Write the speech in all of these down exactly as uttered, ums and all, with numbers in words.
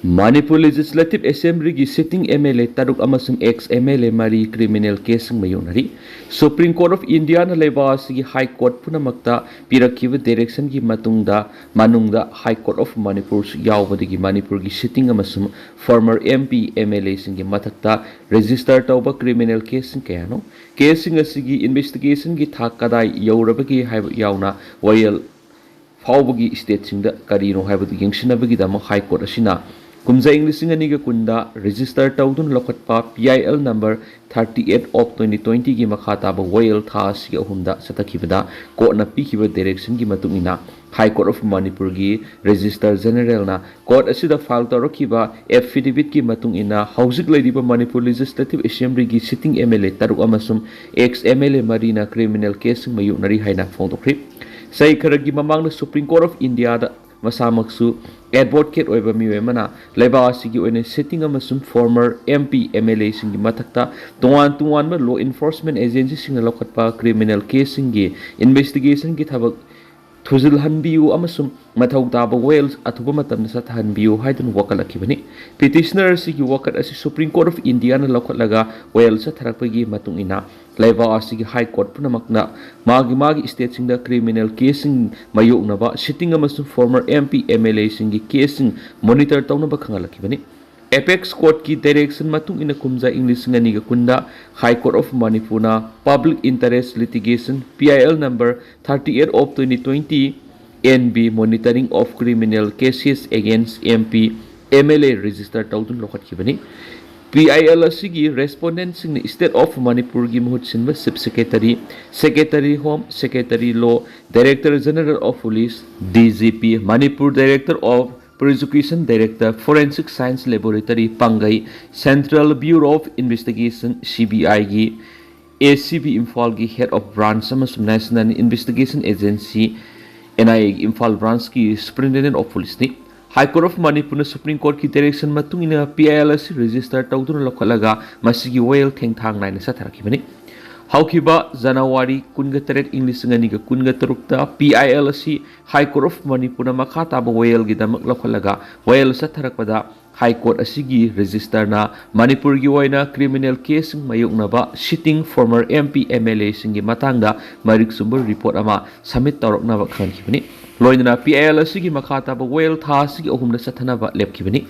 Manipur legislative ꯑꯦꯁꯦꯝꯕ꯭ꯂꯤꯒꯤ sitting M L A ꯇꯔꯨꯛ ꯑꯃꯁꯨꯡ ꯑꯦꯛꯁ ꯑꯦꯝ ꯑꯦꯜ ꯑꯦ ꯃꯔꯤ ꯀ꯭ꯔꯤꯃꯤꯅꯦꯜ ꯀꯦꯁꯁꯤꯡ ꯃꯥꯌꯣꯛꯅꯔꯤ꯫ ꯁꯨꯄ꯭ꯔꯤꯝ ꯀꯣꯔꯠ ꯑꯣꯐ ꯏꯟꯗꯤꯌꯥꯅ ꯂꯩꯕꯥꯛ ꯑꯁꯤꯒꯤ ꯍꯥꯏ ꯀꯣꯔꯠ ꯄꯨꯝꯅꯃꯛꯇ ꯄꯤꯔꯛꯈꯤꯕ ꯗꯥꯏꯔꯦꯛꯁꯟꯒꯤ ꯃꯇꯨꯡꯗ, ꯃꯅꯨꯡꯗ ꯍꯥꯏ ꯀꯣꯔꯠ ꯑꯣꯐ ꯃꯅꯤꯄꯨꯔꯁꯨ ꯌꯥꯎꯕꯗꯒꯤ ꯃꯅꯤꯄꯨꯔꯒꯤ ꯁꯤꯇꯤꯡ ꯑꯃꯁꯨꯡ former M P M L ꯑꯦꯁꯤꯡꯒꯤ ꯃꯊꯛꯇ ꯔꯦꯖꯤꯁꯇꯔ ꯇꯧꯕ ꯀ꯭ꯔꯤꯃꯤꯅꯦꯜ ꯀꯦꯁꯁꯤꯡ ꯀꯌꯥꯅꯣ? ꯀꯦꯁꯁꯤꯡ ꯑꯁꯤꯒꯤ ꯏꯟꯚꯦꯁꯇꯤꯒꯦꯁꯟꯒꯤ ꯊꯥꯛ ꯀꯗꯥꯏ ꯌꯧꯔꯕꯒꯦ ꯍꯥꯏꯕ ꯌꯥꯎꯅ ꯋꯥꯌꯦꯜ ꯐꯥꯎꯕꯒꯤ ꯁ꯭ꯇꯦꯠꯁꯤꯡꯗ ꯀꯔꯤꯅꯣ ꯍꯥꯏꯕꯗꯨ ꯌꯦꯡꯁꯤꯟꯅꯕꯒꯤꯗꯃꯛ ꯍꯥꯏ ꯀꯣꯔꯠ ꯑꯁꯤꯅ ꯀꯨꯝꯖꯥ ꯏꯪ ꯂꯤꯁꯤꯡ ꯑꯅꯤꯒ ꯀꯨꯟꯗ ꯔꯦꯖꯤꯁꯇꯔ ꯇꯧꯗꯨꯅ ꯂꯧꯈꯠꯄ P I L number thirty eight of twenty twenty ꯒꯤ ꯃꯈꯥ ꯇꯥꯕ ꯋꯥꯌꯦꯜ ꯊꯥ ꯑꯁꯤꯒꯤ ꯑꯍꯨꯝꯗ ꯆꯠꯊꯈꯤꯕꯗ ꯀꯣꯔꯠꯅ ꯄꯤꯈꯤꯕ ꯗꯥꯏꯔꯦꯛꯁꯟꯒꯤ ꯃꯇꯨꯡ ꯏꯟꯅ ꯍꯥꯏ ꯀꯣꯔꯠ ꯑꯣꯐ ꯃꯅꯤꯄꯨꯔꯒꯤ ꯔꯦꯖꯤꯁꯇꯔ ꯖꯦꯅꯔꯦꯜꯅ ꯀꯣꯔꯠ ꯑꯁꯤꯗ ꯐꯥꯏꯜ ꯇꯧꯔꯛꯈꯤꯕ ꯑꯦꯐꯤꯗꯦꯚꯤꯠꯀꯤ ꯃꯇꯨꯡ ꯏꯟꯅ ꯍꯧꯖꯤꯛ ꯂꯩꯔꯤꯕ ꯃꯅꯤꯄꯨꯔ ꯂꯦꯖꯤꯁꯂꯦꯇꯤꯚ ꯑꯦꯁꯦꯝꯕ꯭ꯂꯤꯒꯤ ꯁꯤꯇꯤꯡ ꯑꯦꯝ ꯑꯦꯜ ꯑꯦ ꯇꯔꯨꯛ ꯑꯃꯁꯨꯡ ꯑꯦꯛꯁ ꯑꯦꯝ ꯑꯦꯜ ꯑꯦ ꯃꯔꯤꯅ ꯀ꯭ꯔꯤꯃꯤꯅꯦꯜ ꯀꯦꯁꯁꯤꯡ ꯃꯥꯌꯣꯛꯅꯔꯤ ꯍꯥꯏꯅ ꯐꯣꯡꯗꯣꯛꯈ꯭ꯔꯤ꯫ ꯆꯍꯤ ꯈꯔꯒꯤ ꯃꯃꯥꯡꯗ ꯁꯨꯄ꯭ꯔꯤꯝ ꯀꯣꯔꯠ ꯑꯣꯐ ꯏꯟꯗꯤꯌꯥꯗ ꯃꯁꯥꯃꯛꯁꯨ ꯑꯦꯗꯚꯣꯀꯦꯠ ꯑꯣꯏꯕ ꯃꯤꯑꯣꯏ ꯑꯃꯅ ꯂꯩꯕꯥꯛ ꯑꯁꯤꯒꯤ ꯑꯣꯏꯅ ꯁꯤꯇꯤꯡ ꯑꯃꯁꯨꯡ former M P M L ꯑꯦꯁꯤꯡꯒꯤ ꯃꯊꯛꯇ ꯇꯣꯉꯥꯟ ꯇꯣꯉꯥꯟꯕ ꯂꯣ ꯏꯟꯐꯣꯔꯁꯃꯦꯟ ꯑꯦꯖꯦꯟꯁꯤꯁꯤꯡꯅ ꯂꯧꯈꯠꯄ ꯀ꯭ꯔꯤꯃꯤꯅꯦꯜ ꯀꯦꯁꯁꯤꯡꯒꯤ ꯏꯟꯚꯦꯁꯇꯤꯒꯦꯁꯟꯒꯤ ꯊꯕꯛ ꯊꯨꯖꯤꯜꯍꯟꯕꯤꯌꯨ ꯑꯃꯁꯨꯡ ꯃꯊꯧ ꯇꯥꯕ ꯋꯥꯌꯦꯜ ꯑꯊꯨꯕ ꯃꯇꯝꯗ ꯆꯠꯊꯍꯟꯕꯤꯌꯨ ꯍꯥꯏꯗꯨꯅ ꯋꯥꯀꯠꯂꯛꯈꯤꯕꯅꯤ꯫ ꯄꯤꯇꯤꯁꯅꯔ ꯑꯁꯤꯒꯤ ꯋꯥꯀꯠ ꯑꯁꯤ ꯁꯨꯄ꯭ꯔꯤꯝ ꯀꯣꯔꯠ ꯑꯣꯐ ꯏꯟꯗꯤꯌꯥꯅ ꯂꯧꯈꯠꯂꯒ ꯋꯥꯌꯦꯜ ꯆꯠꯊꯔꯛꯄꯒꯤ ꯃꯇꯨꯡ ꯏꯟꯅ ꯂꯩꯕꯥꯛ ꯑꯁꯤꯒꯤ ꯍꯥꯏ ꯀꯣꯔꯠ ꯄꯨꯝꯅꯃꯛꯅ ꯃꯥꯒꯤ ꯃꯥꯒꯤ ꯁ꯭ꯇꯦꯠꯁꯤꯡꯗ ꯀ꯭ꯔꯤꯃꯤꯅꯦꯜ ꯀꯦꯁꯁꯤꯡ ꯃꯥꯌꯣꯛꯅꯕ ꯁꯤꯇꯤꯡ ꯑꯃꯁꯨꯡ former M P M L ꯑꯦꯁꯤꯡꯒꯤ ꯀꯦꯁꯁꯤꯡ ꯃꯣꯅꯤꯇꯔ ꯇꯧꯅꯕ ꯈꯪꯍꯜꯂꯛꯈꯤꯕꯅꯤ꯫ ꯑꯦꯄꯦꯛꯁ ꯀꯣꯔꯠꯀꯤ ꯗꯥꯏꯔꯦꯛꯁꯟ ꯃꯇꯨꯡ ꯏꯟꯅ ꯀꯨꯝꯖꯥ ꯏꯪ ꯂꯤꯁꯤꯡ ꯑꯅꯤꯒ ꯀꯨꯟꯗ ꯍꯥꯏ ꯀꯣꯔꯠ ꯑꯣꯐ ꯃꯅꯤꯄꯨꯔꯅ Public Interest Litigation P I L number thirty eight of twenty twenty N B Monitoring of Criminal Cases Against M P M L A register ꯇꯧꯗꯨꯅ ꯂꯧꯈꯠꯈꯤꯕꯅꯤ꯫ P I L ꯑꯁꯤꯒꯤ ꯔꯦꯁꯄꯣꯟꯗꯦꯟꯠꯁꯤꯡꯅ ꯁ꯭ꯇꯦꯠ ꯑꯣꯐ ꯃꯅꯤꯄꯨꯔꯒꯤ ꯃꯍꯨꯠ ꯁꯤꯟꯕ chief secretary, secretary home, secretary law, director general of police, D G P, Manipur director of prosecution director, forensic science laboratory Pangei, central bureau of investigation, C B ꯑꯥꯏꯒꯤ A C B ꯏꯝꯐꯥꯜꯒꯤ head of branch ꯑꯃꯁꯨꯡ national investigation agency, N I ꯑꯦꯒꯤ ꯏꯝꯐꯥꯜ ꯕ꯭ꯔꯥꯟꯆꯀꯤ superintendent of ꯄꯨꯂꯤꯁꯅꯤ꯫ High court of ꯃꯅꯤꯄꯨꯔꯅ supreme ꯀꯣꯔꯠꯀꯤ direction ꯃꯇꯨꯡ ꯏꯟꯅ ꯄꯤ ꯑꯥꯏ ꯑꯦꯜ ꯑꯁꯤ ꯔꯦꯖꯤꯁꯇꯔ ꯇꯧꯗꯨꯅ ꯂꯧꯈꯠꯂꯒ ꯃꯁꯤꯒꯤ ꯋꯥꯌꯦꯜ ꯊꯦꯡꯊꯥꯡ ꯅꯥꯏꯅ ꯆꯠꯊꯔꯛꯈꯤꯕꯅꯤ꯫ ꯍꯧꯈꯤꯕ ꯖꯅꯋꯥꯔꯤ ꯀꯨꯟꯒ ꯇꯔꯦꯠ, ꯏꯪ ꯂꯤꯁꯤꯡ ꯑꯅꯤꯒ ꯀꯨꯟꯒ ꯇꯔꯨꯛꯇ P I L ꯑꯁꯤ High Court of ꯃꯅꯤꯄꯨꯔꯅ ꯃꯈꯥ ꯇꯥꯕ ꯋꯥꯌꯦꯜꯒꯤꯗꯃꯛ ꯂꯧꯈꯠꯂꯒ ꯋꯥꯌꯦꯜ ꯆꯠꯊꯔꯛꯄꯗ High Court ꯑꯁꯤꯒꯤ ꯔꯦꯖꯤꯁꯇꯔꯅ ꯃꯅꯤꯄꯨꯔꯒꯤ ꯑꯣꯏꯅ ꯀ꯭ꯔꯤꯃꯤꯅꯦꯜ ꯀꯦꯁꯁꯤꯡ ꯃꯥꯌꯣꯛꯅꯕ sitting former M P M L Aꯁꯤꯡꯒꯤ ꯃꯇꯥꯡꯗ ꯃꯔꯤꯛ ꯆꯨꯝꯕ ꯔꯤꯄꯣꯔꯠ ꯑꯃ ꯁꯕꯃꯤꯠ ꯇꯧꯔꯛꯅꯕ ꯈꯪꯍꯟꯈꯤꯕꯅꯤ꯫ ꯂꯣꯏꯅꯅ P I L ꯑꯁꯤꯒꯤ ꯃꯈꯥ ꯇꯥꯕ ꯋꯥꯌꯦꯜ ꯊꯥ ꯑꯁꯤꯒꯤ ꯑꯍꯨꯝꯗ ꯆꯠꯊꯅꯕ ꯂꯦꯞꯈꯤꯕꯅꯤ꯫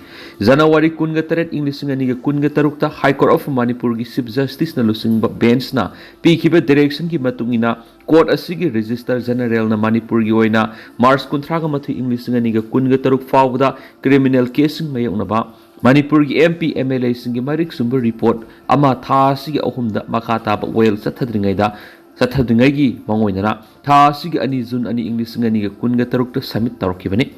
ꯖꯅꯋꯥꯔꯤ ꯀꯨꯟꯒ ꯇꯔꯦꯠ, ꯏꯪ ꯂꯤꯁꯤꯡ ꯑꯅꯤꯒ ꯀꯨꯟꯒ ꯇꯔꯨꯛꯇ High Court of ꯃꯅꯤꯄꯨꯔꯒꯤ Chief Justiceꯅ ꯂꯨꯆꯤꯡꯕ ꯕꯦꯟꯆꯅ ꯄꯤꯈꯤꯕ ꯗꯥꯏꯔꯦꯛꯁꯟꯒꯤ ꯃꯇꯨꯡ ꯏꯟꯅ ꯀꯣꯔꯠ ꯑꯁꯤꯒꯤ ꯔꯦꯖꯤꯁꯇꯔ ꯖꯦꯅꯔꯦꯜꯅ ꯃꯅꯤꯄꯨꯔꯒꯤ ꯑꯣꯏꯅ ꯃꯥꯔꯆ ꯀꯨꯟꯊ꯭ꯔꯥꯒ ꯃꯥꯊꯣꯏ, ꯏꯪ ꯂꯤꯁꯤꯡ ꯑꯅꯤꯒ ꯀꯨꯟꯒ ꯇꯔꯨꯛ ꯐꯥꯎꯕꯗ ꯀ꯭ꯔꯤꯃꯤꯅꯦꯜ ꯀꯦꯁꯁꯤꯡ ꯃꯥꯌꯣꯛꯅꯕ ꯃꯅꯤꯄꯨꯔꯒꯤ M P M L Aꯁꯤꯡꯒꯤ ꯃꯔꯤꯛ ꯆꯨꯝꯕ ꯔꯤꯄꯣꯔꯠ ꯑꯃ ꯊꯥ ꯑꯁꯤꯒꯤ ꯑꯍꯨꯝꯗ ꯃꯈꯥ ꯇꯥꯕ ꯋꯥꯌꯦꯜ ꯆꯠꯊꯗ꯭ꯔꯤꯉꯩꯗ, ꯆꯠꯊꯗ꯭ꯔꯤꯉꯩꯒꯤ ꯃꯥꯡꯑꯣꯏꯅꯅ ꯊꯥ ꯑꯁꯤꯒꯤ ꯑꯅꯤ, ꯖꯨꯟ ꯑꯅꯤ, ꯏꯪ ꯂꯤꯁꯤꯡ ꯑꯅꯤꯒ ꯀꯨꯟꯒ ꯇꯔꯨꯛꯇ ꯁꯕꯃꯤꯠ ꯇꯧꯔꯛꯈꯤꯕꯅꯤ꯫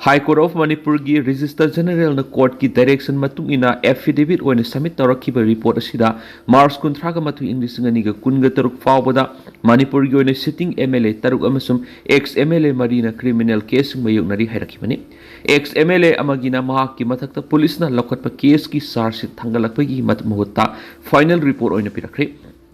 High Court of ꯃꯅꯤꯄꯨꯔꯒꯤ ꯔꯦꯖꯤꯁꯇꯔ ꯖꯦꯅꯔꯦꯜꯅ ꯀꯣꯔꯠꯀꯤ ꯗꯥꯏꯔꯦꯛꯁꯟ ꯃꯇꯨꯡ ꯏꯟꯅ affidavit ꯑꯣꯏꯅ ꯁꯕꯃꯤꯠ ꯇꯧꯔꯛꯈꯤꯕ ꯔꯤꯄꯣꯔꯠ ꯑꯁꯤꯗ ꯃꯥꯔꯆ ꯀꯨꯟꯊ꯭ꯔꯥꯒ ꯃꯥꯊꯣꯏ, ꯏꯪ ꯂꯤꯁꯤꯡ ꯑꯅꯤꯒ ꯀꯨꯟꯒ ꯇꯔꯨꯛ ꯐꯥꯎꯕꯗ ꯃꯅꯤꯄꯨꯔꯒꯤ ꯑꯣꯏꯅ sitting M L A ꯇꯔꯨꯛ ꯑꯃꯁꯨꯡ ex M L A ꯃꯔꯤꯅ ꯀ꯭ꯔꯤꯃꯤꯅꯦꯜ ꯀꯦꯁꯁꯤꯡ ꯃꯥꯌꯣꯛꯅꯔꯤ ꯍꯥꯏꯔꯛꯈꯤꯕꯅꯤ꯫ Ex M L A ꯑꯃꯒꯤꯅ ꯃꯍꯥꯛꯀꯤ ꯃꯊꯛꯇ ꯄꯨꯂꯤꯁꯅ ꯂꯧꯈꯠꯄ ꯀꯦꯁꯀꯤ ꯆꯥꯔꯖ ꯁꯤꯠ ꯊꯥꯡꯒꯠꯂꯛꯄꯒꯤ ꯃꯠ-, ꯃꯍꯨꯠꯇ ꯐꯥꯏꯅꯦꯜ ꯔꯤꯄꯣꯔꯠ ꯑꯣꯏꯅ ꯄꯤꯔꯛꯈ꯭ꯔꯦ꯫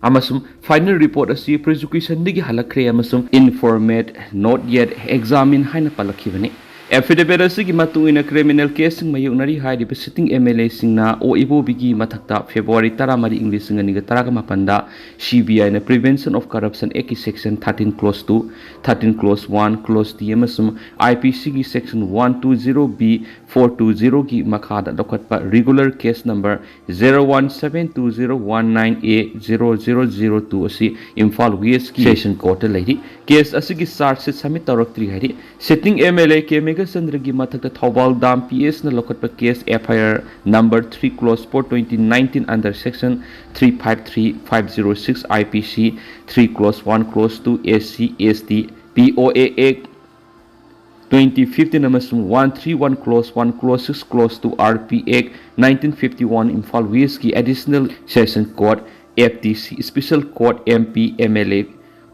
ꯑꯃꯁꯨꯡ ꯐꯥꯏꯅꯦꯜ ꯔꯤꯄꯣꯔꯠ ꯑꯁꯤ ꯄ꯭ꯔꯣꯁꯤꯀ꯭ꯌꯨꯁꯟꯗꯒꯤ ꯍꯜꯂꯛꯈ꯭ꯔꯦ ꯑꯃꯁꯨꯡ informate, not yet examined ꯍꯥꯏꯅ ꯄꯜꯂꯛꯈꯤꯕꯅꯤ꯫ Affidavit ꯑꯁꯤꯒꯤ ꯃꯇꯨꯡ ꯏꯟꯅ ꯀ꯭ꯔꯤꯃꯤꯅꯦꯜ ꯀꯦꯁꯁꯤꯡ ꯃꯥꯌꯣꯛꯅꯔꯤ ꯍꯥꯏꯔꯤꯕ sitting M L Aꯁꯤꯡꯅ ꯑꯣ ꯏꯕꯣꯕꯤꯒꯤ ꯃꯊꯛꯇ ꯐꯦꯕ꯭ꯔꯨꯋꯥꯔꯤ ꯇꯔꯥꯃꯔꯤ, ꯏꯪ ꯂꯤꯁꯤꯡ ꯑꯅꯤꯒ ꯇꯔꯥꯒ ꯃꯥꯄꯟꯗ C B Iꯅ Prevention of Corruption Actꯀꯤ section thirteen clause two, thirteen clause one, clause D ꯑꯃꯁꯨꯡ I P Cꯒꯤ section one two zero B four two zeroꯒꯤ ꯃꯈꯥꯗ ꯂꯧꯈꯠꯄ regular case number zero one seven two zero one nine A zero zero zero two ꯑꯁꯤ ꯏꯝꯐꯥꯜ ꯋꯦꯁꯀꯤ session ꯀꯣꯔꯠꯇ ꯂꯩꯔꯤ꯫ Case ꯑꯁꯤꯒꯤ charge ꯁꯤꯠ submit ꯇꯧꯔꯛꯇ꯭ꯔꯤ ꯍꯥꯏꯔꯤ꯫ Sitting M L A ꯀꯦ ꯃꯦꯘꯆꯟꯗ꯭ꯔꯒꯤ ꯃꯊꯛꯇ Thoubal dam P Sꯅ ꯂꯧꯈꯠꯄ case F I R number three clause four twenty nineteen under section three five three, five zero six I P C, three clause one, clause two S C S T P O A Act twenty fifteen ꯑꯃꯁꯨꯡ one three one clause one, clause six, clause two R P Act nineteen fifty one, Imphal ꯋꯦꯁꯀꯤ Additional Session Court, F T C, Special Court, M P, M L A,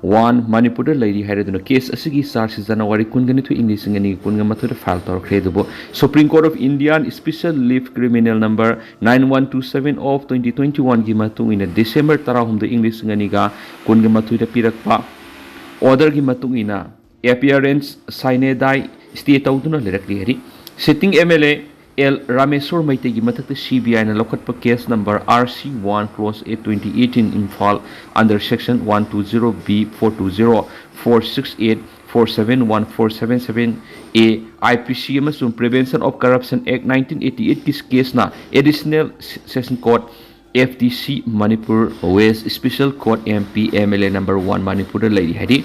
one ꯃꯅꯤꯄꯨꯔꯗ ꯂꯩꯔꯤ ꯍꯥꯏꯔꯗꯨꯅ case ꯑꯁꯤꯒꯤ ꯆꯥꯔꯖꯁꯤ ꯖꯅꯋꯥꯔꯤ ꯀꯨꯟꯒ ꯅꯤꯊꯣꯏ, ꯏꯪ ꯂꯤꯁꯤꯡ ꯑꯅꯤꯒ ꯀꯨꯟꯒ ꯃꯥꯊꯣꯏꯗ ꯐꯥꯏꯜ ꯇꯧꯔꯛꯈ꯭ꯔꯦ꯫ ꯑꯗꯨꯕꯨ Supreme Court of Indian Special Leave Criminal number nine one two seven of twenty twenty-one ꯒꯤ ꯃꯇꯨꯡ ꯏꯟꯅ ꯗꯤꯁꯦꯝꯕꯔ ꯇꯔꯥꯍꯨꯝꯗꯣꯏ, ꯏꯪ ꯂꯤꯁꯤꯡ ꯑꯅꯤꯒ ꯀꯨꯟꯒ ꯃꯥꯊꯣꯏꯗ ꯄꯤꯔꯛꯄ ꯑꯣꯔꯗꯔꯒꯤ ꯃꯇꯨꯡ ꯏꯟꯅ appearance sine die stay ꯇꯧꯗꯨꯅ ꯂꯩꯔꯛꯂꯤ ꯍꯥꯏꯔꯤ꯫ Sitting M L A L Rameshwor ꯃꯩꯇꯩꯒꯤ ꯃꯊꯛꯇ C B I ꯅ ꯂꯧꯈꯠꯄ case number R C one clause eight twenty eighteen Imphal under section one two zero B, four two zero, four six eight, four seven one, four seven seven A I P C ꯑꯃꯁꯨꯡ Prevention of Corruption Act nineteen eighty eight ꯀꯤ case ꯅ additional session court F T C Manipur, West Special Court M P M L A number one ꯃꯅꯤꯄꯨꯔꯗ ꯂꯩꯔꯤ ꯍꯥꯏꯔꯤ꯫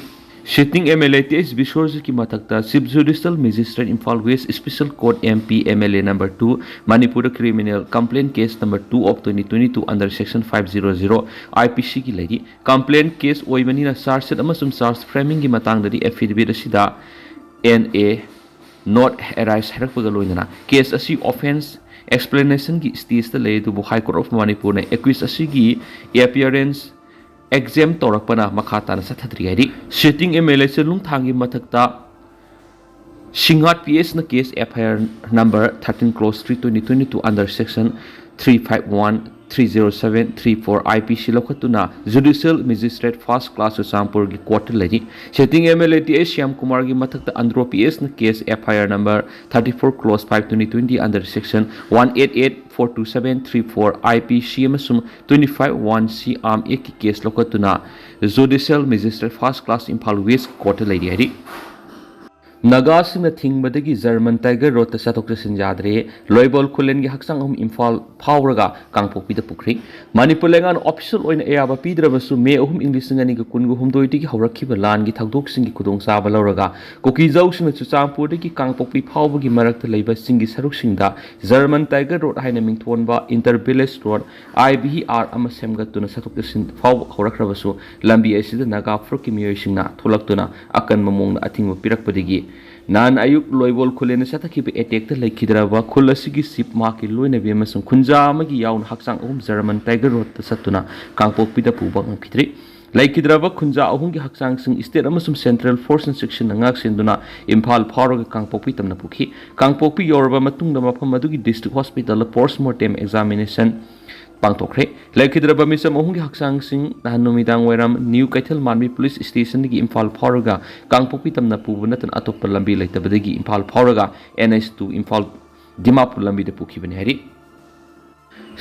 Sitting M L A T H ꯕꯤꯁ꯭ꯋꯖꯤꯠꯀꯤ ꯃꯊꯛꯇ Chief Judicial Magistrate Imphal West Special Court M P M L A number two ꯃꯅꯤꯄꯨꯔꯗ criminal complaint case number two of twenty twenty-two under section five zero zero I P C ꯒꯤ ꯂꯩꯔꯤ꯫ Complaint case ꯑꯣꯏꯕꯅꯤꯅ charge sheet ꯑꯃꯁꯨꯡ charge framing ꯒꯤ ꯃꯇꯥꯡꯗꯗꯤ affidavit ꯑꯁꯤꯗ N A not arise ꯍꯥꯏꯔꯛꯄꯒ ꯂꯣꯏꯅꯅ case ꯑꯁꯤ offence explanation ꯒꯤ stage ꯇ ꯂꯩ, ꯑꯗꯨꯕꯨ High Court of ꯃꯅꯤꯄꯨꯔꯅ accused ꯑꯁꯤꯒꯤ appearance exempt ꯇꯧꯔꯛꯄꯅ ꯃꯈꯥ ꯇꯥꯅ ꯆꯠꯊꯗ꯭ꯔꯤ ꯍꯥꯏꯔꯤ꯫ Sitting M L A ꯆꯦꯂꯨꯡꯊꯥꯡꯒꯤ ꯃꯊꯛꯇ ꯁꯤꯡꯍꯥꯠ P S ꯅ case F I R number thirteen clause three twenty twenty-two under section three five one, three zero seven, three four I P C ꯂꯧꯈꯠꯇꯨꯅ Judicial Magistrate First Class ꯆꯨꯔꯆꯥꯟꯄꯨꯔꯒꯤ court ꯇ ꯂꯩꯔꯤ꯫ Sitting M L A T H Shyam ꯀꯨꯃꯥꯔꯒꯤ ꯃꯊꯛꯇ Andro P S ꯅ case F I R number thirty-four clause five twenty twenty under section one eight eight, four two seven, three four I P C ꯑꯃꯁꯨꯡ twenty-five one C Arm Act ꯀꯤ case ꯂꯧꯈꯠꯇꯨꯅ Judicial Magistrate First Class Imphal West court ꯇ ꯂꯩꯔꯤ ꯍꯥꯏꯔꯤ꯫ ꯅꯥꯒꯥꯁꯤꯡꯅ ꯊꯤꯡꯕꯗꯒꯤ German tiger ꯔꯣꯗꯇ ꯆꯠꯊꯣꯛ ꯆꯠꯁꯤꯟ ꯌꯥꯗ꯭ꯔꯦ꯫ ꯂꯣꯏꯕꯣꯜ ꯈꯨꯂꯦꯟꯒꯤ ꯍꯛꯆꯥꯡ ꯑꯍꯨꯝ ꯏꯝꯐꯥꯜ ꯐꯥꯎꯔꯒ ꯀꯥꯡꯄꯣꯛꯄꯤꯗ ꯄꯨꯈ꯭ꯔꯦ꯫ ꯃꯅꯤꯄꯨꯔ ꯂꯩꯉꯥꯛꯅ official ꯑꯣꯏꯅ ꯑꯌꯥꯕ ꯄꯤꯗ꯭ꯔꯕꯁꯨ, ꯃꯦ ꯑꯍꯨꯝ, ꯏꯪ ꯂꯤꯁꯤꯡ ꯑꯅꯤꯒ ꯀꯨꯟꯒ ꯍꯨꯝꯗꯣꯏꯗꯒꯤ ꯍꯧꯔꯛꯈꯤꯕ ꯂꯥꯟꯒꯤ ꯊꯧꯗꯣꯛꯁꯤꯡꯒꯤ ꯈꯨꯗꯣꯡꯆꯥꯕ ꯂꯧꯔꯒ, ꯀꯨꯀꯤꯖꯧꯁꯤꯡꯅ ꯆꯨꯔꯆꯥꯟꯄꯨꯔꯗꯒꯤ ꯀꯥꯡꯄꯣꯛꯄꯤ ꯐꯥꯎꯕꯒꯤ ꯃꯔꯛꯇ ꯂꯩꯕ ꯆꯤꯡꯒꯤ ꯁꯔꯨꯛꯁꯤꯡꯗ ꯖꯔꯃꯟ ꯇꯥꯏꯒꯔ ꯔꯣꯗ ꯍꯥꯏꯅ ꯃꯤꯡꯊꯣꯟꯕ Inter Village Road, I V R, ꯑꯃ ꯁꯦꯝꯒꯠꯇꯨꯅ ꯆꯠꯊꯣꯛ ꯆꯠꯁꯤꯟ ꯐꯥꯎꯕ ꯍꯧꯔꯛꯈ꯭ꯔꯕꯁꯨ, ꯂꯝꯕꯤ ꯑꯁꯤꯗ ꯅꯥꯒꯥ ꯐꯨꯔꯨꯞꯀꯤ ꯃꯤꯑꯣꯏꯁꯤꯡꯅ ꯊꯣꯛꯂꯛꯇꯨꯅ ꯑꯀꯟꯕ ꯃꯑꯣꯡꯗ ꯑꯊꯤꯡꯕ ꯄꯤꯔꯛꯄꯗꯒꯤ ꯅꯍꯥꯟ ꯑꯌꯨꯛ ꯂꯣꯏꯕꯣꯜ ꯈꯨꯂꯦꯟꯗ ꯆꯠꯊꯈꯤꯕ attack ꯇ ꯂꯩꯈꯤꯗ꯭ꯔꯕ ꯈꯨꯜ ꯑꯁꯤꯒꯤ chief, ꯃꯍꯥꯛꯀꯤ ꯂꯣꯏꯅꯕꯤ ꯑꯃꯁꯨꯡ ꯈꯨꯟꯖꯥ ꯑꯃꯒꯤ ꯌꯥꯎꯅ ꯍꯛꯆꯥꯡ ꯑꯍꯨꯝ ꯖꯔꯃꯟ ꯇꯥꯏꯒꯔ ꯔꯣꯗꯇ ꯆꯠꯇꯨꯅ ꯀꯥꯡꯄꯣꯛꯄꯤꯗ ꯄꯨꯕ ꯉꯝꯈꯤꯗ꯭ꯔꯤ꯫ ꯂꯩꯈꯤꯗ꯭ꯔꯕ ꯈꯨꯟꯖꯥ ꯑꯍꯨꯝꯒꯤ ꯍꯛꯆꯥꯡꯁꯤꯡ state ꯑꯃꯁꯨꯡ central force ꯁꯤꯡꯅ ꯉꯥꯛ ꯁꯦꯟꯗꯨꯅ ꯏꯝꯐꯥꯜ ꯐꯥꯎꯔꯒ ꯀꯥꯡꯄꯣꯛꯄꯤ ꯇꯝꯅ ꯄꯨꯈꯤ꯫ ꯀꯥꯡꯄꯣꯛꯄꯤ ꯌꯧꯔꯕ ꯃꯇꯨꯡꯗ ꯃꯐꯝ ꯑꯗꯨꯒꯤ district hospital ꯗ post mortem examination ꯄꯥꯡꯊꯣꯛꯈ꯭ꯔꯦ꯫ ꯂꯩꯈꯤꯗ꯭ꯔꯕ ꯃꯤꯆꯝ ꯑꯍꯨꯝꯒꯤ ꯍꯛꯆꯥꯡꯁꯤꯡ ꯅꯍꯥꯟ ꯅꯨꯃꯤꯗꯥꯡ ꯋꯥꯏꯔꯝ ꯅ꯭ꯌꯨ ꯀꯩꯊꯦꯜ ꯃꯥꯟꯕꯤ ꯄꯨꯂꯤꯁ ꯁ꯭ꯇꯦꯁꯟꯗꯒꯤ ꯏꯝꯐꯥꯜ ꯐꯥꯎꯔꯒ ꯀꯥꯡꯄꯣꯛꯄꯤ ꯇꯝꯅ ꯄꯨꯕ ꯅꯠꯇꯅ ꯑꯇꯣꯞꯄ ꯂꯝꯕꯤ ꯂꯩꯇꯕꯗꯒꯤ ꯏꯝꯐꯥꯜ ꯐꯥꯎꯔꯒ N H two Imphal Dimapur ꯂꯝꯕꯤꯗ ꯄꯨꯈꯤꯕꯅꯤ ꯍꯥꯏꯔꯤ꯫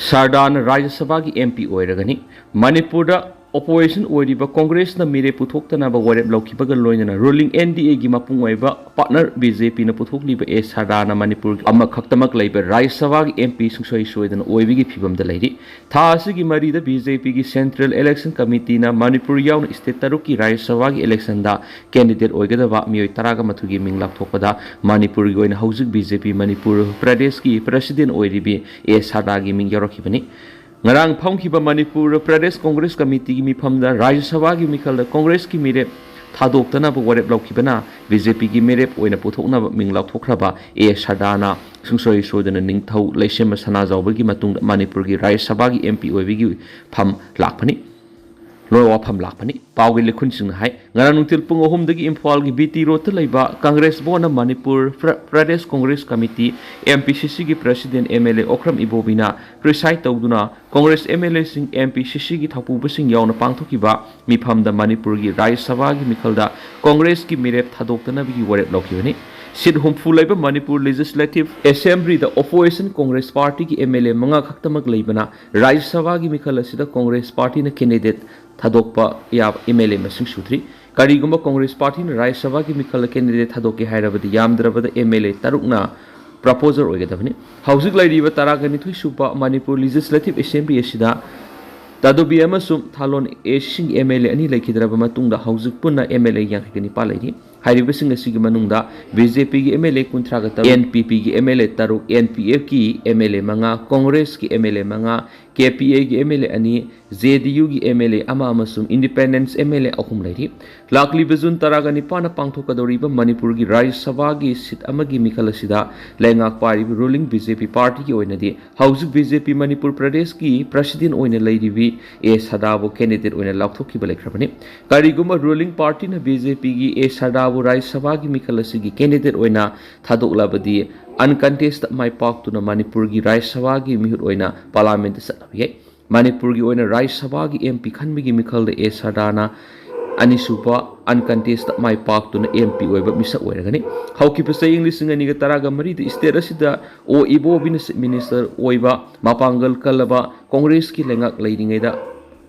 ꯁꯥꯔꯗꯥꯅ ꯔꯥꯖ꯭ꯌ ꯁꯚꯥꯒꯤ M P ꯑꯣꯏꯔꯒꯅꯤ꯫ ꯃꯅꯤꯄꯨꯔꯗ opposition ꯑꯣꯏꯔꯤꯕ ꯀꯣꯡꯒ꯭ꯔꯦꯁꯅ ꯃꯤꯔꯦꯞ ꯄꯨꯊꯣꯛꯇꯅꯕ ꯋꯥꯔꯦꯞ ꯂꯧꯈꯤꯕꯒ ꯂꯣꯏꯅꯅ ruling N D A ꯒꯤ ꯃꯄꯨꯡ ꯑꯣꯏꯕ partner B J P ꯅ ꯄꯨꯊꯣꯛꯂꯤꯕ ꯑꯦ ꯁꯥꯔꯗꯥꯅ ꯃꯅꯤꯄꯨꯔꯒꯤ ꯑꯃꯈꯛꯇꯃꯛ ꯂꯩꯕ ꯔꯥꯖ꯭ꯌ ꯁꯚꯥꯒꯤ M P ꯁꯨꯡꯁꯣꯏ ꯁꯣꯏꯗꯅ ꯑꯣꯏꯕꯒꯤ ꯐꯤꯚꯝꯗ ꯂꯩꯔꯤ꯫ ꯊꯥ ꯑꯁꯤꯒꯤ ꯃꯔꯤꯗ B J P ꯒꯤ Central Election Committee ꯅ ꯃꯅꯤꯄꯨꯔ ꯌꯥꯎꯅ state ꯇꯔꯨꯛꯀꯤ ꯔꯥꯖ꯭ꯌ ꯁꯚꯥꯒꯤ election ꯗ candidate ꯑꯣꯏꯒꯗꯕ ꯃꯤꯑꯣꯏ ꯇꯔꯥꯒ ꯃꯥꯊꯣꯏꯒꯤ ꯃꯤꯡ ꯂꯥꯎꯊꯣꯛꯄꯗ ꯃꯅꯤꯄꯨꯔꯒꯤ ꯑꯣꯏꯅ ꯍꯧꯖꯤꯛ B J P ꯃꯅꯤꯄꯨꯔ ꯄ꯭ꯔꯗꯦꯁꯀꯤ president ꯑꯣꯏꯔꯤꯕꯤ ꯑꯦ ꯁꯥꯔꯗꯥꯒꯤ ꯃꯤꯡ ꯌꯥꯎꯔꯛꯈꯤꯕꯅꯤ꯫ ꯉꯔꯥꯡ ꯐꯝꯈꯤꯕ ꯃꯅꯤꯄꯨꯔ ꯄ꯭ꯔꯗꯦꯁ ꯀꯣꯡꯒ꯭ꯔꯦꯁ ꯀꯃꯤꯇꯤꯒꯤ ꯃꯤꯐꯝꯗ ꯔꯥꯖ꯭ꯌ ꯁꯚꯥꯒꯤ ꯃꯤꯈꯜꯗ ꯀꯣꯡꯒ꯭ꯔꯦꯁꯀꯤ ꯃꯤꯔꯦꯞ ꯊꯥꯗꯣꯛꯇꯅꯕ ꯋꯥꯔꯦꯞ ꯂꯧꯈꯤꯕꯅ B J P ꯒꯤ ꯃꯤꯔꯦꯞ ꯑꯣꯏꯅ ꯄꯨꯊꯣꯛꯅꯕ ꯃꯤꯡ ꯂꯥꯎꯊꯣꯛꯈ꯭ꯔꯕ ꯑꯦ ꯁꯥꯔꯗꯥꯅ ꯁꯨꯡꯁꯣꯏ ꯁꯣꯏꯗꯅ ꯅꯤꯡꯊꯧ ꯂꯩꯁꯦꯝꯕ ꯁꯅꯥꯖꯥꯎꯕꯒꯤ ꯃꯇꯨꯡꯗ ꯃꯅꯤꯄꯨꯔꯒꯤ ꯔꯥꯖ꯭ꯌ ꯁꯚꯥꯒꯤ M P ꯑꯣꯏꯕꯒꯤ ꯐꯝ ꯂꯥꯛꯄꯅꯤ꯫ ꯂꯣꯏ ꯋꯥꯐꯝ ꯂꯥꯛꯄꯅꯤ꯫ ꯄꯥꯎꯒꯤ ꯂꯤꯈꯨꯟꯁꯤꯡꯅ ꯍꯥꯏ, ꯉꯔꯥꯡ ꯅꯨꯡꯊꯤꯜ ꯄꯨꯡ ꯑꯍꯨꯝꯗꯒꯤ ꯏꯝꯐꯥꯜꯒꯤ B T ꯔꯣꯗꯇ ꯂꯩꯕ ꯀꯪꯒ꯭ꯔꯦꯁ ꯚꯋꯟꯗ ꯃꯅꯤꯄꯨꯔ ꯄ꯭ꯔ-, Pradesh Congress committee, M P C C ꯒꯤ president M L A Okram ꯏꯕꯣꯕꯤꯅ preside ꯇꯧꯗꯨꯅ ꯀꯣꯡꯒ꯭ꯔꯦꯁ M L A ꯁꯤꯡ, M P C C ꯒꯤ ꯊꯧꯄꯨꯕꯁꯤꯡ ꯌꯥꯎꯅ ꯄꯥꯡꯊꯣꯛꯈꯤꯕ ꯃꯤꯐꯝꯗ ꯃꯅꯤꯄꯨꯔꯒꯤ ꯔꯥꯖ꯭ꯌ ꯁꯚꯥꯒꯤ ꯃꯤꯈꯜꯗ ꯀꯣꯡꯒ꯭ꯔꯦꯁꯀꯤ ꯃꯤꯔꯦꯞ ꯊꯥꯗꯣꯛꯇꯅꯕꯒꯤ ꯋꯥꯔꯦꯞ ꯂꯧꯈꯤꯕꯅꯤ꯫ Seat ꯍꯨꯝꯐꯨ ꯂꯩꯕ ꯃꯅꯤꯄꯨꯔ Legislative Assembly ꯗ opposition ꯀꯣꯡꯒ꯭ꯔꯦꯁ ꯄꯥꯔꯇꯤꯒꯤ M L A ꯃꯉꯥ ꯈꯛꯇꯃꯛ ꯂꯩꯕꯅ ꯔꯥꯖ꯭ꯌ ꯁꯚꯥꯒꯤ ꯃꯤꯈꯜ ꯑꯁꯤꯗ ꯀꯣꯡꯒ꯭ꯔꯦꯁ ꯄꯥꯔꯇꯤꯅ candidate ꯊꯥꯗꯣꯛꯄ ꯌꯥꯕ M L A ꯃꯁꯤꯡ ꯁꯨꯗ꯭ꯔꯤ꯫ ꯀꯔꯤꯒꯨꯝꯕ ꯀꯣꯡꯒ꯭ꯔꯦꯁ ꯄꯥꯔꯇꯤꯅ ꯔꯥꯖ꯭ꯌ ꯁꯚꯥꯒꯤ ꯃꯤꯈꯜꯗ candidate ꯊꯥꯗꯣꯛꯀꯦ ꯍꯥꯏꯔꯕꯗꯤ ꯌꯥꯝꯗ꯭ꯔꯕꯗ M L A ꯇꯔꯨꯛꯅ proposer ꯑꯣꯏꯒꯗꯕꯅꯤ꯫ ꯍꯧꯖꯤꯛ ꯂꯩꯔꯤꯕ ꯇꯔꯥꯒ ꯅꯤꯊꯣꯏ ꯁꯨꯕ ꯃꯅꯤꯄꯨꯔ Legislative Assembly ꯑꯁꯤꯗ ꯇꯥꯗꯣꯕꯤ ꯑꯃꯁꯨꯡ ꯊꯥꯂꯣꯟ A ꯁꯤꯡꯒꯤ M L A ꯑꯅꯤ ꯂꯩꯈꯤꯗ꯭ꯔꯕ ꯃꯇꯨꯡꯗ ꯍꯧꯖꯤꯛ ꯄꯨꯟꯅ M L A ꯌꯥꯡꯈꯩꯒ ꯅꯤꯄꯥꯟ ꯂꯩꯔꯤ꯫ ꯍꯥꯏꯔꯤꯕꯁꯤꯡ ꯑꯁꯤꯒꯤ ꯃꯅꯨꯡꯗ B J P ꯒꯤ M L A ꯀꯨꯟꯊ꯭ꯔꯥꯒ ꯇꯔꯨꯛ, N P P ꯒꯤ M L A ꯇꯔꯨꯛ, N P F ꯀꯤ M L A ꯃꯉꯥ, ꯀꯣꯡꯒ꯭ꯔꯦꯁꯀꯤ M L A ꯃꯉꯥ, ꯀꯦ ꯄꯤ ꯑꯦꯒꯤ ꯑꯦꯝ ꯑꯦꯜ ꯑꯦ ꯑꯅꯤ, ꯖꯦ ꯗꯤ ꯌꯨꯒꯤ ꯑꯦꯝ ꯑꯦꯜ ꯑꯦ ꯑꯃ ꯑꯃꯁꯨꯡ ꯏꯟꯗꯤꯄꯦꯟꯗꯦꯟꯁ ꯑꯦꯝ ꯑꯦꯜ ꯑꯦ ꯑꯍꯨꯝ ꯂꯩꯔꯤ꯫ ꯂꯥꯛꯂꯤꯕ ꯖꯨꯟ ꯇꯔꯥꯒ ꯅꯤꯄꯥꯟꯗ ꯄꯥꯡꯊꯣꯛꯀꯗꯧꯔꯤꯕ ꯃꯅꯤꯄꯨꯔꯒꯤ ꯔꯥꯖ꯭ꯌ ꯁꯚꯥꯒꯤ ꯁꯤꯠ ꯑꯃꯒꯤ ꯃꯤꯈꯜ ꯑꯁꯤꯗ ꯂꯩꯉꯥꯛ ꯄꯥꯏꯔꯤꯕ ꯔꯨꯂꯤꯡ ꯕꯤ ꯖꯦ ꯄꯤ ꯄꯥꯔꯇꯤꯒꯤ ꯑꯣꯏꯅꯗꯤ ꯍꯧꯖꯤꯛ ꯕꯤ ꯖꯦ ꯄꯤ ꯃꯅꯤꯄꯨꯔ ꯄ꯭ꯔꯗꯦꯁꯀꯤ ꯄ꯭ꯔꯁꯤꯗꯦꯟ ꯑꯣꯏꯅ ꯂꯩꯔꯤꯕꯤ ꯑꯦ ꯁꯗꯥꯕꯨ ꯀꯦꯟꯗꯤꯗꯦꯠ ꯑꯣꯏꯅ ꯂꯥꯎꯊꯣꯛꯈꯤꯕ ꯂꯩꯈ꯭ꯔꯕꯅꯤ꯫ ꯀꯔꯤꯒꯨꯝꯕ ꯔꯨꯂꯤꯡ ꯄꯥꯔꯇꯤꯅ ꯕꯤ ꯖꯦ ꯄꯤꯒꯤ ꯑꯦ ꯁꯗꯥꯕꯨ ꯔꯥꯖ꯭ꯌ ꯁꯚꯥꯒꯤ ꯃꯤꯈꯜ ꯑꯁꯤꯒꯤ ꯀꯦꯟꯗꯤꯗꯦꯠ ꯑꯣꯏꯅ ꯊꯥꯗꯣꯛꯂꯕꯗꯤ, ꯑꯟꯀꯟꯇꯦꯁꯇ ꯃꯥꯏ ꯄꯥꯛꯇꯨꯅ ꯃꯅꯤꯄꯨꯔꯒꯤ ꯔꯥꯖ꯭ꯌ ꯁꯚꯥꯒꯤ ꯃꯤꯍꯨꯠ ꯑꯣꯏꯅ ꯄꯥꯔꯂꯥꯃꯦꯟꯠꯇ ꯆꯠꯅꯕ ꯌꯥꯏ꯫ ꯃꯅꯤꯄꯨꯔꯒꯤ ꯑꯣꯏꯅ ꯔꯥꯖ꯭ꯌ ꯁꯚꯥꯒꯤ ꯑꯦꯝ ꯄꯤ ꯈꯟꯕꯒꯤ ꯃꯤꯈꯜꯗ ꯑꯦ ꯁꯗꯥꯅ ꯑꯅꯤꯁꯨꯕ ꯑꯟꯀꯟꯇꯦꯁꯇ ꯃꯥꯏ ꯄꯥꯛꯇꯨꯅ ꯑꯦꯝ ꯄꯤ ꯑꯣꯏꯕ ꯃꯤꯁꯛ ꯑꯣꯏꯔꯒꯅꯤ꯫ ꯍꯧꯈꯤꯕ ꯆꯍꯤ ꯂꯤꯁꯤꯡ ꯑꯅꯤꯒ ꯇꯔꯥꯒ ꯃꯔꯤꯗ ꯁ꯭ꯇꯦꯠ ꯑꯁꯤꯗ ꯑꯣ ꯏꯕꯣꯕꯤꯅ ꯆꯤꯐ ꯃꯤꯅꯤꯁꯇꯔ ꯑꯣꯏꯕ ꯃꯄꯥꯡꯒꯜ ꯀꯜꯂꯕ ꯀꯣꯡꯒ꯭ꯔꯦꯁꯀꯤ ꯂꯩꯉꯥꯛ ꯂꯩꯔꯤꯉꯩꯗ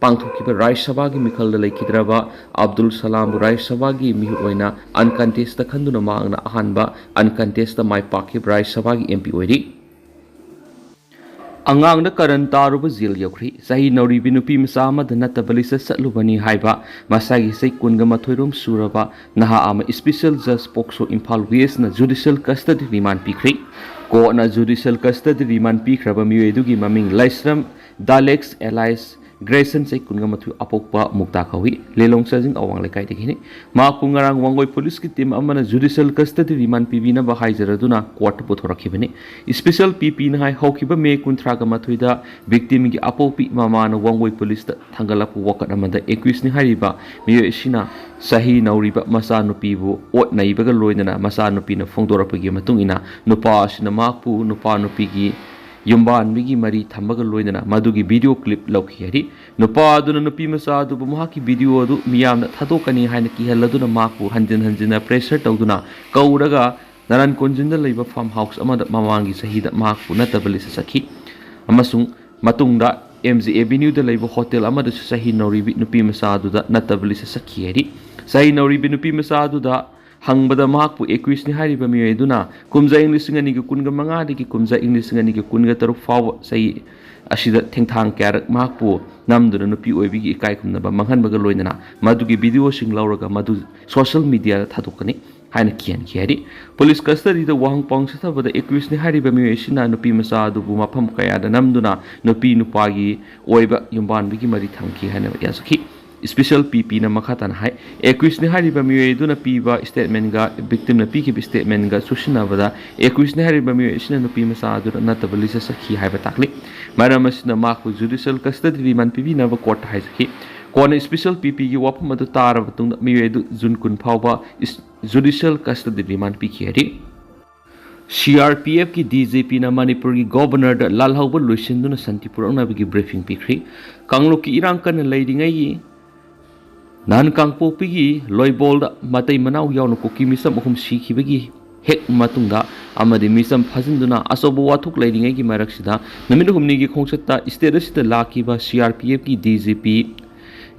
ꯄꯥꯡꯊꯣꯛꯈꯤꯕ ꯔꯥꯖ꯭ꯌ ꯁꯚꯥꯒꯤ ꯃꯤꯈꯜꯗ ꯂꯩꯈꯤꯗ꯭ꯔꯕ ꯑꯕꯗꯨꯜ ꯁꯂꯥꯝꯕꯨ ꯔꯥꯖ꯭ꯌ ꯁꯚꯥꯒꯤ ꯃꯤꯍꯨꯠ ꯑꯣꯏꯅ ꯑꯟꯀꯟꯇꯦꯁꯇ ꯈꯟꯗꯨꯅ ꯃꯍꯥꯛꯅ ꯑꯍꯥꯟꯕ ꯑꯟꯀꯟꯇꯦꯁꯇ ꯃꯥꯏ ꯄꯥꯛꯈꯤꯕ ꯔꯥꯖ꯭ꯌ ꯁꯚꯥꯒꯤ ꯑꯦꯝ ꯄꯤ ꯑꯣꯏꯔꯤ꯫ ꯑꯉꯥꯡꯗ ꯀꯔꯟ ꯇꯥꯔꯨꯕ ꯖꯦꯜ ꯌꯧꯈ꯭ꯔꯤ꯫ ꯆꯍꯤ ꯅꯧꯔꯤꯕꯤ ꯅꯨꯄꯤ ꯃꯆꯥ ꯑꯃꯗ ꯅꯠꯇꯕ ꯂꯤꯆꯠ ꯆꯠꯂꯨꯕꯅꯤ ꯍꯥꯏꯕ ꯃꯁꯥꯒꯤ ꯆꯍꯤ ꯀꯨꯟꯒ ꯃꯥꯊꯣꯏꯔꯣꯝ ꯁꯨꯔꯕ ꯅꯍꯥ ꯑꯃ ꯏꯁꯄꯤꯁꯦꯜ ꯖꯖ ꯄꯣꯛꯁꯣ ꯏꯝꯐꯥꯜ ꯋꯦꯁꯅ ꯖꯨꯗꯤꯁꯤꯌꯦꯜ ꯀꯁꯇꯗꯤ ꯔꯤꯃꯥꯟ ꯄꯤꯈ꯭ꯔꯤ꯫ ꯀꯣꯔꯠꯅ ꯖꯨꯗꯤꯁꯤꯌꯦꯜ ꯀꯁꯇꯗꯤ ꯔꯤꯃꯥꯟ ꯄꯤꯈ꯭ꯔꯕ ꯃꯤꯑꯣꯏ ꯑꯗꯨꯒꯤ ꯃꯃꯤꯡ ꯂꯥꯏꯁ꯭ꯔꯝ ꯗꯥꯂꯦꯛꯁ ꯑꯦꯂꯥꯏꯁ ꯒ꯭ꯔꯦꯁꯟ, ꯆꯍꯤ ꯀꯨꯟꯒ ꯃꯥꯊꯣꯏ, ꯑꯄꯣꯛꯄ ꯃꯨꯛꯇꯥ ꯀꯧꯏ, ꯂꯤꯂꯣꯡ ꯆꯥꯖꯤꯡ ꯑꯋꯥꯡ ꯂꯩꯀꯥꯏꯗꯒꯤꯅꯤ꯫ ꯃꯍꯥꯛꯄꯨ ꯉꯔꯥꯡ ꯋꯥꯡꯒꯣꯏ ꯄꯨꯂꯤꯁꯀꯤ ꯇꯤꯝ ꯑꯃꯅ ꯖꯨꯗꯤꯁꯤꯌꯦꯜ ꯀꯁꯇꯗꯤ ꯔꯤꯃꯥꯟ ꯄꯤꯕꯤꯅꯕ ꯍꯥꯏꯖꯔꯗꯨꯅ ꯀꯣꯔꯠꯇ ꯄꯨꯊꯣꯔꯛꯈꯤꯕꯅꯤ꯫ ꯏꯁꯄꯤꯁꯦꯜ ꯄꯤ ꯄꯤꯅ ꯍꯥꯏ, ꯍꯧꯈꯤꯕ ꯃꯦ ꯀꯨꯟꯊ꯭ꯔꯥꯒ ꯃꯥꯊꯣꯏꯗ ꯚꯤꯛꯇꯤꯝꯒꯤ ꯑꯄꯣꯛꯄꯤ ꯃꯃꯥꯅ ꯋꯥꯡꯒꯣꯏ ꯄꯨꯂꯤꯁꯇ ꯊꯥꯡꯒꯠꯂꯛꯄ ꯋꯥꯀꯠ ꯑꯃꯗ ꯑꯦꯀ꯭ꯌꯨꯁꯅꯤ ꯍꯥꯏꯔꯤꯕ ꯃꯤꯑꯣꯏ ꯑꯁꯤꯅ ꯆꯍꯤ ꯅꯧꯔꯤꯕ ꯃꯆꯥꯅꯨꯄꯤꯕꯨ ꯑꯣꯠ ꯅꯩꯕꯒ ꯂꯣꯏꯅꯅ ꯃꯆꯥꯅꯨꯄꯤꯅ ꯐꯣꯡꯗꯣꯔꯛꯄꯒꯤ ꯃꯇꯨꯡ ꯏꯟꯅ ꯅꯨꯄꯥ ꯑꯁꯤꯅ ꯃꯍꯥꯛꯄꯨ ꯅꯨꯄꯥ ꯅꯨꯄꯤꯒꯤ ꯌꯨꯝꯕꯥꯟꯕꯒꯤ ꯃꯔꯤ ꯊꯝꯕꯒ ꯂꯣꯏꯅꯅ ꯃꯗꯨꯒꯤ ꯚꯤꯗꯤꯑꯣ ꯀ꯭ꯂꯤꯞ ꯂꯧꯈꯤ ꯍꯥꯏꯔꯤ꯫ ꯅꯨꯄꯥ ꯑꯗꯨꯅ ꯅꯨꯄꯤ ꯃꯆꯥ ꯑꯗꯨꯕꯨ ꯃꯍꯥꯛꯀꯤ ꯚꯤꯗꯤꯑꯣ ꯑꯗꯨ ꯃꯤꯌꯥꯝꯅ ꯊꯥꯗꯣꯛꯀꯅꯤ ꯍꯥꯏꯅ ꯀꯤꯍꯜꯂꯗꯨꯅ ꯃꯍꯥꯛꯄꯨ ꯍꯟꯖꯤꯟ ꯍꯟꯖꯤꯟꯅ ꯄ꯭ꯔꯦꯁꯔ ꯇꯧꯗꯨꯅ ꯀꯧꯔꯒ ꯅꯔꯟꯀꯣꯟꯖꯤꯟꯗ ꯂꯩꯕ ꯐꯥꯔꯝ ꯍꯥꯎꯁ ꯑꯃꯗ ꯃꯃꯥꯡꯒꯤ ꯆꯍꯤꯗ ꯃꯍꯥꯛꯄꯨ ꯅꯠꯇꯕ ꯂꯤꯆꯠ ꯆꯠꯈꯤ ꯑꯃꯁꯨꯡ ꯃꯇꯨꯡꯗ ꯑꯦꯝ ꯖꯤ ꯑꯦꯚꯦꯅ꯭ꯌꯨꯗ ꯂꯩꯕ ꯍꯣꯇꯦꯜ ꯑꯃꯗꯁꯨ ꯆꯍꯤ ꯅꯧꯔꯤꯕꯤ ꯅꯨꯄꯤ ꯃꯆꯥ ꯑꯗꯨꯗ ꯅꯠꯇꯕ ꯂꯤꯆꯠ ꯆꯠꯈꯤ ꯍꯥꯏꯔꯤ꯫ ꯆꯍꯤ ꯅꯧꯔꯤꯕꯤ ꯅꯨꯄꯤ ꯃꯆꯥ ꯑꯗꯨꯗ ꯍꯪꯕꯗ ꯃꯍꯥꯛꯄꯨ ꯑꯦꯀ꯭ꯌꯨꯁꯅꯤ ꯍꯥꯏꯔꯤꯕ ꯃꯤꯑꯣꯏ ꯑꯗꯨꯅ ꯀꯨꯝꯖꯥ ꯏꯪ ꯂꯤꯁꯤꯡ ꯑꯅꯤꯒ ꯀꯨꯟꯒ ꯃꯉꯥꯗꯒꯤ ꯀꯨꯝꯖꯥ ꯏꯪ ꯂꯤꯁꯤꯡ ꯑꯅꯤꯒ ꯀꯨꯟꯒ ꯇꯔꯨꯛ ꯐꯥꯎꯕ ꯆꯍꯤ ꯑꯁꯤꯗ ꯊꯦꯡꯊꯥꯡ ꯀꯌꯥꯔꯛ ꯃꯍꯥꯛꯄꯨ ꯅꯝꯗꯨꯅ ꯅꯨꯄꯤ ꯑꯣꯏꯕꯤꯒꯤ ꯏꯀꯥꯏ ꯈꯨꯝꯅꯕ ꯃꯥꯡꯍꯟꯕꯒ ꯂꯣꯏꯅꯅ ꯃꯗꯨꯒꯤ ꯚꯤꯗꯤꯑꯣꯁꯤꯡ ꯂꯧꯔꯒ ꯃꯗꯨ ꯁꯣꯁꯤꯌꯦꯜ ꯃꯤꯗꯤꯌꯥꯗ ꯊꯥꯗꯣꯛꯀꯅꯤ꯫ ꯍꯥꯏꯅ ꯀꯤꯍꯟꯈꯤ ꯍꯥꯏꯔꯤ꯫ ꯄꯨꯂꯤꯁ ꯀꯁꯇꯗꯤꯗ ꯋꯥꯍꯪ ꯄꯥꯎꯍꯪ ꯆꯠꯊꯕꯗ ꯑꯦꯀ꯭ꯌꯨꯁꯅꯤ ꯍꯥꯏꯔꯤꯕ ꯃꯤꯑꯣꯏ ꯑꯁꯤꯅ ꯅꯨꯄꯤ ꯃꯆꯥ ꯑꯗꯨꯕꯨ ꯃꯐꯝ ꯀꯌꯥꯗ ꯅꯝꯗꯨꯅ ꯅꯨꯄꯤ ꯅꯨꯄꯥꯒꯤ ꯑꯣꯏꯕ ꯌꯨꯝꯕꯥꯟꯕꯒꯤ ꯃꯔꯤ ꯊꯝꯈꯤ ꯍꯥꯏꯅ ꯌꯥꯖꯈꯤ꯫ ꯏꯁꯄꯤꯁꯦꯜ ꯄꯤ ꯄꯤꯅ ꯃꯈꯥ ꯇꯥꯅ ꯍꯥꯏ, ꯑꯦꯀ꯭ꯌꯨꯁꯅꯤ ꯍꯥꯏꯔꯤꯕ ꯃꯤꯑꯣꯏ ꯑꯗꯨꯅ ꯄꯤꯕ ꯁ꯭ꯇꯦꯠꯃꯦꯟꯒ ꯚꯤꯛꯇꯤꯝꯅ ꯄꯤꯈꯤꯕ ꯁ꯭ꯇꯦꯠꯃꯦꯟꯒ ꯆꯨꯁꯤꯟꯅꯕꯗ ꯑꯦꯀ꯭ꯌꯨꯁꯅꯤ ꯍꯥꯏꯔꯤꯕ ꯃꯤꯑꯣꯏ ꯑꯁꯤꯅ ꯅꯨꯄꯤ ꯃꯆꯥ ꯑꯗꯨꯗ ꯅꯠꯇꯕ ꯂꯤꯆꯠ ꯆꯠꯈꯤ ꯍꯥꯏꯕ ꯇꯥꯛꯂꯤ꯫ ꯃꯔꯝ ꯑꯁꯤꯅ ꯃꯍꯥꯛꯄꯨ ꯖꯨꯗꯤꯁꯤꯌꯦꯜ ꯀꯁꯇꯗꯤ ꯔꯤꯃꯥꯟ ꯄꯤꯕꯤꯅꯕ ꯀꯣꯔꯠꯇ ꯍꯥꯏꯖꯈꯤ꯫ ꯀꯣꯟꯅ ꯏꯁꯄꯤꯁꯦꯜ ꯄꯤ ꯄꯤꯒꯤ ꯋꯥꯐꯝ ꯑꯗꯨ ꯇꯥꯔꯕ ꯃꯇꯨꯡꯗ ꯃꯤꯑꯣꯏ ꯑꯗꯨ ꯖꯨꯟ ꯀꯨꯟ ꯐꯥꯎꯕ ꯏꯁ-, ꯖꯨꯗꯤꯁꯤꯌꯦꯜ ꯀꯁꯇꯗꯤ ꯔꯤꯃꯥꯟ ꯄꯤꯈꯤ ꯍꯥꯏꯔꯤ꯫ ꯁꯤ ꯑꯥꯔ ꯄꯤ ꯑꯦꯐꯀꯤ ꯗꯤ ꯖꯤ ꯄꯤꯅ ꯃꯅꯤꯄꯨꯔꯒꯤ ꯒꯣꯕꯔꯅꯔꯗ ꯂꯥꯜꯍꯧꯕ ꯂꯣꯏꯁꯤꯟꯗꯨꯅ ꯁꯥꯟꯇꯤ ꯄꯨꯔꯛꯅꯕꯒꯤ ꯕ꯭ꯔꯤꯐꯤꯡ ꯄꯤꯈ꯭ꯔꯤ꯫ ꯀꯥꯡꯂꯨꯞꯀꯤ ꯏꯔꯥꯡ ꯀꯟꯅ ꯂꯩꯔꯤꯉꯩꯒꯤ ꯅꯍꯥꯟ ꯀꯥꯡꯄꯣꯛꯄꯤꯒꯤ ꯂꯣꯏꯕꯣꯜꯗ ꯃꯇꯩ ꯃꯅꯥꯎ ꯌꯥꯎꯅ ꯀꯨꯀꯤ ꯃꯤꯆꯝ ꯑꯍꯨꯝ ꯁꯤꯈꯤꯕꯒꯤ ꯍꯦꯛ ꯃꯇꯨꯡꯗ ꯑꯃꯗꯤ ꯃꯤꯆꯝ ꯐꯥꯖꯤꯟꯗꯨꯅ ꯑꯆꯧꯕ ꯋꯥꯊꯣꯛ ꯂꯩꯔꯤꯉꯩꯒꯤ ꯃꯔꯛꯁꯤꯗ ꯅꯨꯃꯤꯠ ꯍꯨꯝꯅꯤꯒꯤ ꯈꯣꯡꯆꯠꯇ ꯏꯁꯇꯦꯠ ꯑꯁꯤꯗ ꯂꯥꯛꯈꯤꯕ ꯁꯤ ꯑꯥꯔ ꯄꯤ ꯑꯦꯐꯀꯤ ꯗꯤ ꯖꯤ ꯄꯤ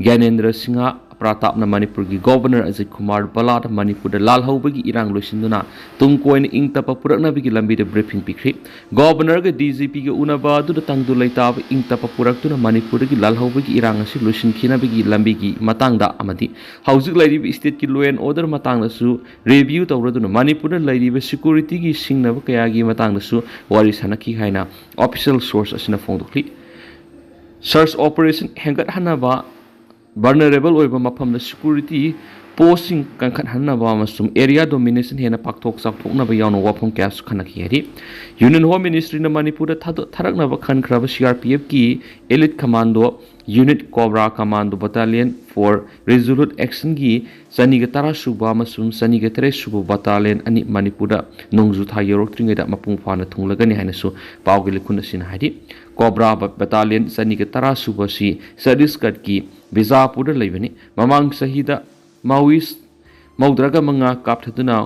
ꯒ꯭ꯌꯥꯅꯦꯟꯗ꯭ꯔ ꯁꯤꯡꯍ ꯄ꯭ꯔꯇꯥꯞꯅ ꯃꯅꯤꯄꯨꯔꯒꯤ ꯒꯣꯕꯔꯅꯔ ꯑꯖꯤꯠ ꯀꯨꯃꯥꯔ ꯕꯂꯥꯗ ꯃꯅꯤꯄꯨꯔꯗ ꯂꯥꯜꯍꯧꯕꯒꯤ ꯏꯔꯥꯡ ꯂꯣꯏꯁꯤꯟꯗꯨꯅ ꯇꯨꯡ ꯀꯣꯏꯅ ꯏꯪ ꯇꯞꯄ ꯄꯨꯔꯛꯅꯕꯒꯤ ꯂꯝꯕꯤꯗ ꯕ꯭ꯔꯤꯐꯤꯡ ꯄꯤꯈ꯭ꯔꯤ꯫ ꯒꯣꯕꯔꯅꯔꯒ ꯗꯤ ꯖꯤ ꯄꯤꯒ ꯎꯅꯕ ꯑꯗꯨꯗ ꯇꯪꯗꯨ ꯂꯩꯇꯥꯕ ꯏꯪ ꯇꯞꯄ ꯄꯨꯔꯛꯇꯨꯅ ꯃꯅꯤꯄꯨꯔꯗꯒꯤ ꯂꯥꯜꯍꯧꯕꯒꯤ ꯏꯔꯥꯡ ꯑꯁꯤ ꯂꯣꯏꯁꯤꯟꯈꯤꯅꯕꯒꯤ ꯂꯝꯕꯤꯒꯤ ꯃꯇꯥꯡꯗ ꯑꯃꯗꯤ ꯍꯧꯖꯤꯛ ꯂꯩꯔꯤꯕ ꯏꯁꯇꯦꯠꯀꯤ ꯂꯣ ꯑꯦꯟ ꯑꯣꯔꯗꯔ ꯃꯇꯥꯡꯗꯁꯨ ꯔꯤꯚꯤꯌꯨ ꯇꯧꯔꯗꯨꯅ ꯃꯅꯤꯄꯨꯔꯗ ꯂꯩꯔꯤꯕ ꯁꯦꯀ꯭ꯌꯨꯔꯤꯇꯤꯒꯤ ꯁꯤꯡꯅꯕ ꯀꯌꯥꯒꯤ ꯃꯇꯥꯡꯗꯁꯨ ꯋꯥꯔꯤ ꯁꯥꯟꯅꯈꯤ ꯍꯥꯏꯅ ꯑꯣꯐꯤꯁꯤꯌꯦꯜ ꯁꯣꯔꯁ ꯑꯁꯤꯅ ꯐꯣꯡꯗꯣꯛꯂꯤ꯫ ꯁꯔꯆ ꯑꯣꯄꯔꯦꯁꯟ ꯍꯦꯟꯒꯠꯍꯟꯅꯕ, ꯚꯜꯅꯔꯦꯕꯜ ꯑꯣꯏꯕ ꯃꯐꯝꯗ ꯁꯦꯀ꯭ꯌꯨꯔꯤꯇꯤ ꯄꯣꯁꯁꯤꯡ ꯀꯟꯈꯠꯍꯟꯅꯕ ꯑꯃꯁꯨꯡ ꯑꯦꯔꯤꯌꯥ ꯗꯣꯃꯤꯅꯦꯁꯟ ꯍꯦꯟꯅ ꯄꯥꯛꯊꯣꯛ ꯆꯥꯎꯊꯣꯛꯅꯕ ꯌꯥꯎꯅ ꯋꯥꯐꯝ ꯀꯌꯥꯁꯨ ꯈꯟꯅꯈꯤ ꯍꯥꯏꯔꯤ꯫ ꯌꯨꯅꯤꯌꯟ ꯍꯣꯝ ꯃꯤꯅꯤꯁꯇ꯭ꯔꯤꯅ ꯃꯅꯤꯄꯨꯔꯗ ꯊꯥꯗꯣ-, ꯊꯥꯔꯛꯅꯕ ꯈꯟꯈ꯭ꯔꯕ ꯁꯤ ꯑꯥꯔ ꯄꯤ ꯑꯦꯐꯀꯤ elite commando unit cobra commando battalion for resolute ꯑꯦꯛꯁꯟꯒꯤ ꯆꯅꯤꯒ ꯇꯔꯥ ꯁꯨꯕ ꯑꯃꯁꯨꯡ ꯆꯅꯤꯒ ꯇꯔꯦꯠ ꯁꯨꯕ ꯕꯇꯥꯂꯤꯌꯟ ꯑꯅꯤ ꯃꯅꯤꯄꯨꯔꯗ ꯅꯣꯡꯖꯨ ꯊꯥ ꯌꯧꯔꯛꯇ꯭ꯔꯤꯉꯩꯗ ꯃꯄꯨꯡ ꯐꯥꯅ ꯊꯨꯡꯂꯒꯅꯤ ꯍꯥꯏꯅꯁꯨ ꯄꯥꯎꯒꯤ ꯂꯤꯈꯨꯟ ꯑꯁꯤꯅ ꯍꯥꯏꯔꯤ꯫ ꯀꯣꯕ꯭ꯔꯥ ꯕ-, ꯕꯇꯥꯂꯤꯌꯟ ꯆꯅꯤꯒ ꯇꯔꯥ ꯁꯨꯕ ꯑꯁꯤ ꯆꯇꯤꯁꯒꯔꯒꯤ ꯕꯤꯖꯥꯄꯨꯔꯗ ꯂꯩꯕꯅꯤ꯫ ꯃꯃꯥꯡ ꯆꯍꯤꯗ ꯃꯥꯋꯤꯁ ꯃꯧꯗ꯭ꯔꯥꯒ ꯃꯉꯥ ꯀꯥꯞꯊꯗꯨꯅ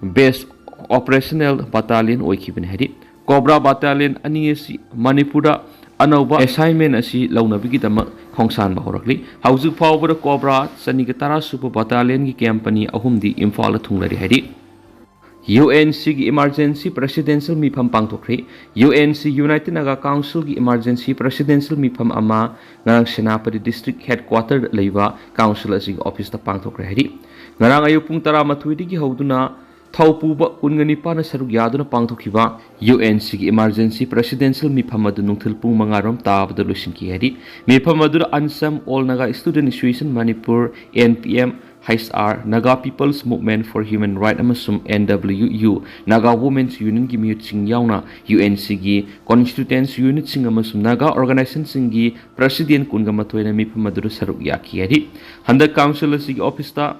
ꯕꯦꯁ ꯑꯣꯄꯔꯦꯁꯅꯦꯜ ꯕꯇꯥꯂꯤꯌꯟ ꯑꯣꯏꯈꯤꯕꯅꯤ ꯍꯥꯏꯔꯤ꯫ ꯀꯣꯕ꯭ꯔꯥ ꯕꯇꯥꯂꯤꯌꯟ ꯑꯅꯤ ꯑꯁꯤ ꯃꯅꯤꯄꯨꯔꯗ ꯑꯅꯧꯕ ꯑꯦꯁꯥꯏꯟꯃꯦꯟ ꯑꯁꯤ ꯂꯧꯅꯕꯒꯤꯗꯃꯛ ꯈꯣꯡꯁꯥꯟꯕ ꯍꯧꯔꯛꯂꯤ꯫ ꯍꯧꯖꯤꯛ ꯐꯥꯎꯕꯗ ꯀꯣꯕ꯭ꯔꯥ ꯆꯅꯤꯒ ꯇꯔꯥ ꯁꯨꯕ ꯕꯇꯥꯂꯤꯌꯟꯒꯤ ꯀꯦꯝꯞ ꯑꯅꯤ ꯑꯍꯨꯝꯗꯤ ꯏꯝꯐꯥꯜꯗ ꯊꯨꯡꯂꯔꯤ ꯍꯥꯏꯔꯤ꯫ ꯌꯨ ꯑꯦꯟ ꯁꯤꯒꯤ ꯏꯃꯥꯔꯖꯦꯟꯁꯤ ꯄ꯭ꯔꯦꯁꯤꯗꯦꯟꯁꯤꯌꯦꯜ ꯃꯤꯐꯝ ꯄꯥꯡꯊꯣꯛꯈ꯭ꯔꯦ꯫ U N C united Naga ꯀꯥꯎꯟꯁꯤꯜꯒꯤ ꯏꯃꯥꯔꯖꯦꯟꯁꯤ ꯄ꯭ꯔꯦꯁꯤꯗꯦꯟꯁꯤꯌꯦꯜ ꯃꯤꯐꯝ ꯑꯃ ꯉꯔꯥꯡ ꯁꯦꯅꯥꯄꯇꯤ ꯗꯤꯁꯇ꯭ꯔꯤꯛ ꯍꯦꯗꯀ꯭ꯋꯥꯇꯔꯗ ꯂꯩꯕ ꯀꯥꯎꯟꯁꯤꯜ ꯑꯁꯤꯒꯤ ꯑꯣꯐꯤꯁꯇ ꯄꯥꯡꯊꯣꯛꯈ꯭ꯔꯦ ꯍꯥꯏꯔꯤ꯫ ꯉꯔꯥꯡ ꯑꯌꯨꯛ ꯄꯨꯡ ꯇꯔꯥꯃꯥꯊꯣꯏꯗꯒꯤ ꯍꯧꯗꯨꯅ ꯊꯧꯄꯨꯕ ꯀꯨꯟꯒ ꯅꯤꯄꯥꯟꯅ ꯁꯔꯨꯛ ꯌꯥꯗꯨꯅ ꯄꯥꯡꯊꯣꯛꯈꯤꯕ ꯌꯨ ꯑꯦꯟ ꯁꯤꯒꯤ emergency presidential ꯃꯤꯐꯝ ꯑꯗꯨ ꯅꯨꯡꯊꯤꯜ ꯄꯨꯡ ꯃꯉꯥ ꯔꯣꯝ ꯇꯥꯕꯗ ꯂꯣꯏꯁꯤꯟꯈꯤ ꯍꯥꯏꯔꯤ꯫ ꯃꯤꯐꯝ ꯑꯗꯨꯗ ANSAM, All Naga Student Association Manipur, N P M, H R, Naga People's Movement for Human Rights ꯑꯃꯁꯨꯡ N W U, Naga Women's Unionꯒꯤ ꯃꯤꯍꯨꯠꯁꯤꯡ ꯌꯥꯎꯅ ꯌꯨ ꯑꯦꯟ ꯁꯤꯒꯤ constituent unitꯁꯤꯡ ꯑꯃꯁꯨꯡ Naga organizationꯁꯤꯡꯒꯤ president ꯀꯨꯟꯒ ꯃꯥꯊꯣꯏꯅ ꯃꯤꯐꯝ ꯑꯗꯨꯗ ꯁꯔꯨꯛ ꯌꯥꯈꯤ ꯍꯥꯏꯔꯤ꯫ ꯍꯟꯗꯛ council ꯑꯁꯤꯒꯤ officeꯇ